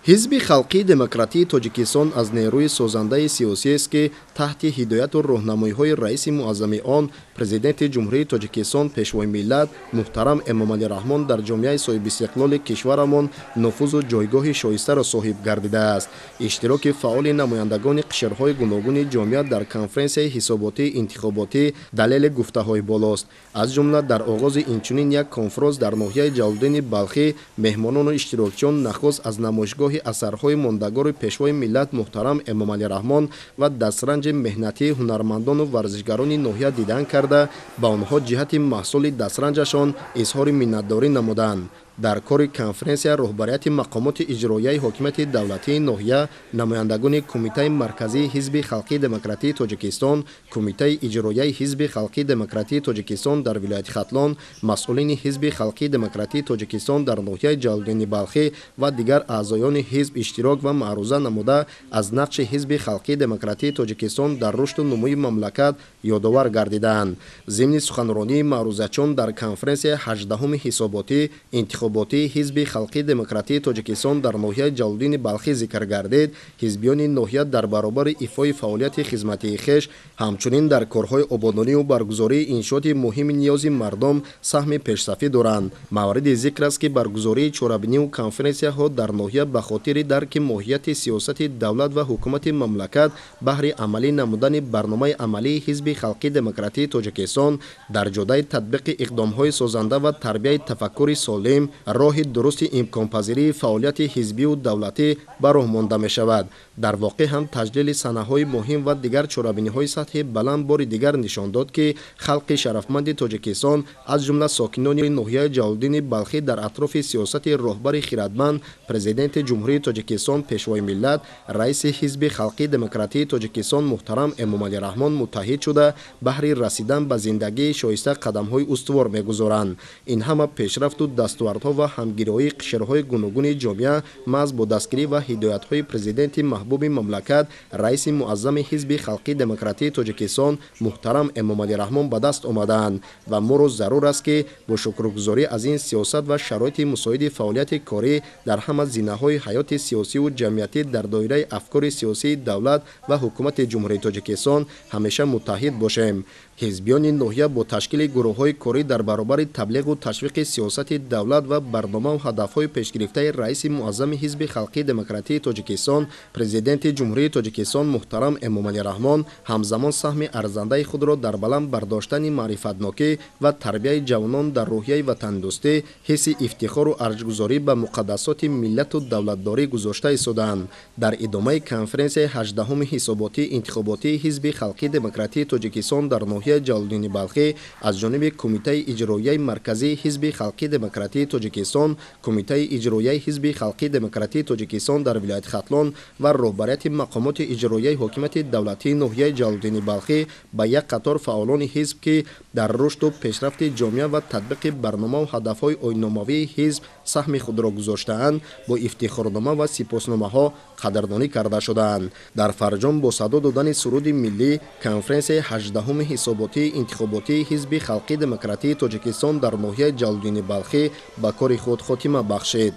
Ҳизби Халқии Демократии Тоҷикистон аз нерӯи созандаи сиёсиест, ки таҳти ҳидояту роҳнамоиҳои раиси муаззами он, Президенти Ҷумҳурии Тоҷикистон, Пешвои миллат муҳтарам Эмомалӣ Раҳмон, дар ҷомеаи соҳибистиқлоли кишварамон нуфузу ҷойгоҳи шоистаро соҳиб гардидааст. Иштироки фаъоли намояндагони қишрҳои гуногуни ҷомеа дар конференсияи ҳисоботии интихоботӣ далели гуфтаҳои болост. Аз ҷумла, дар оғози инчунин як конфронс дар ноҳияи Ҷалолиддини Балхӣ меҳмонону иштирокчиён нахуст аз намоишгоҳи асарҳои мондагори Пешвои миллат муҳтарам Эмомалӣ Раҳмон ва дастранҷи меҳнатии ҳунармандону варзишгарони ноҳия дидан карда, ба онҳо ҷиҳати маҳсули дастранҷашон изҳори миннатдорӣ намуданд. Дар кори конференсия роҳбарияти мақомоти иҷроияи ҳокимияти давлатии ноҳия, намояндагони Кумитаи марказии Ҳизби Халқии Демократии Тоҷикистон, Кумитаи иҷроияи Ҳизби Халқии Демократии Тоҷикистон дар вилояти Хатлон, масъулини Ҳизби Халқии Демократии Тоҷикистон дар ноҳияи Ҷалолиддини Балхӣ ва дигар аъзоёни ҳизб иштирок ва маъруза намуда, аз нақши Ҳизби Халқии Демократии Тоҷикистон дар рушду нумӯи мамлакат ёдовар гардиданд. Зимни суханронии маърузачон дар конференсияи 18-уми ҳисоботӣ интихоботии Ҳизби Халқии Демократии Тоҷикистон дар ноҳияи Ҷалолиддини Балхӣ зикр гардид, ҳизбиёни ноҳия дар баробари ифои фаъолияти хизматии хеш, ҳамчунин дар корҳои ободонию баргузории иншооти муҳими ниёзи мардум саҳми пешсафӣ доранд. Мавриди зикр аст, ки баргузории чорабиниву конференсияҳо дар ноҳия ба хотири дарки моҳияти сиёсати давлат ва ҳукумати мамлакат баҳри амалӣ намудани барномаи амалии Ҳизби Халқии Демократии Тоҷикистон дар ҷодаи татбиқи иқдомҳои созанда ва тарбияи тафаккури солим, роҳи дурусти имконпазирии фаъолияти ҳизбию давлатӣ ба роҳ монда мешавад. Дар воқеъ ҳам, таҷлили санаҳои муҳим ва дигар чорабиниҳои сатҳи баланд бори дигар нишон дод, ки халқи шарафманди Тоҷикистон, аз ҷумла сокинони ноҳияи Ҷалолиддини Балхӣ, дар атрофи сиёсати роҳбари хирадманд, Президенти Ҷумҳурии Тоҷикистон, Пешвои миллат, раиси Ҳизби Халқии Демократии Тоҷикистон муҳтарам Эмомалӣ Раҳмон муттаҳид шуда, баҳри расидан ба зиндагии шоиста қадамҳои устувор мегузоранд. Ин ҳама пешрафту дастовардҳо ва ҳамгироии қишрҳои гуногуни ҷомеа маҳз бо дастгирӣ ва ҳидоятҳои Президенти маҳбуби мамлакат, раиси муаззами Ҳизби Халқии Демократии Тоҷикистон муҳтарам Эмомалӣ Раҳмон ба даст омадаанд ва моро зарур аст, ки бо шукргузорӣ аз ин сиёсат ва шароити мусоиди фаъолияти корӣ дар ҳама зинаҳои ҳаёти сиёсиву ҷамъиятӣ дар доираи афкори сиёсии давлат ва ҳукумати Ҷумҳурии Тоҷикистон ҳамеша муттаҳид бошем. Ҳизбиёни ноҳия бо ташкили гурӯҳҳои корӣ дар баробари таблиғу ташвиқи сиёсати давлат ва барномаву ҳадафҳои пешгирифтаи раиси муаззами Ҳизби Халқии Демократии Тоҷикистон, Президенти Ҷумҳурии Тоҷикистон муҳтарам Эмомалӣ Раҳмон, ҳамзамон саҳми арзандаи худро дар баланд бардоштани маърифатнокӣ ва тарбияи ҷавонон дар рӯҳияи ватандӯстӣ, ҳисси ифтихору арҷгузорӣ ба муқаддасоти миллату давлатдорӣ гузошта истодаанд. Дар идомаи конференсияи 18-уми ҳисоботии интихоботии Ҳизби Халқии Демократии Тоҷикистон дар ноҳияи Ҷалолиддини Балхӣ аз ҷониби Кумитаи иҷроияи марказии Ҳизби Халқии Демократии Тоҷикистон, Кумитаи иҷроияи Ҳизби Халқии Демократии Тоҷикистон дар вилояти Хатлон ва роҳбарияти мақомоти иҷроияи ҳокимияти давлатии ноҳияи Ҷалолиддини Балхӣ ба як қатор фаъолони ҳизб, ки дар рушду пешрафти ҷомеа ва татбиқи барномаву ҳадафҳои оинномавии ҳизб саҳми худро гузоштаанд, бо ифтихорнома ва сипосномаҳо қадрдонӣ карда шудаанд. Дар фарҷом бо садо додани суруди миллӣ конференсияи 18-уми ҳисоботии интихоботии Ҳизби Халқии Демократии Тоҷикистон дар ноҳияи Ҷалолиддини Балхӣ ба кори худ хотима бахшид.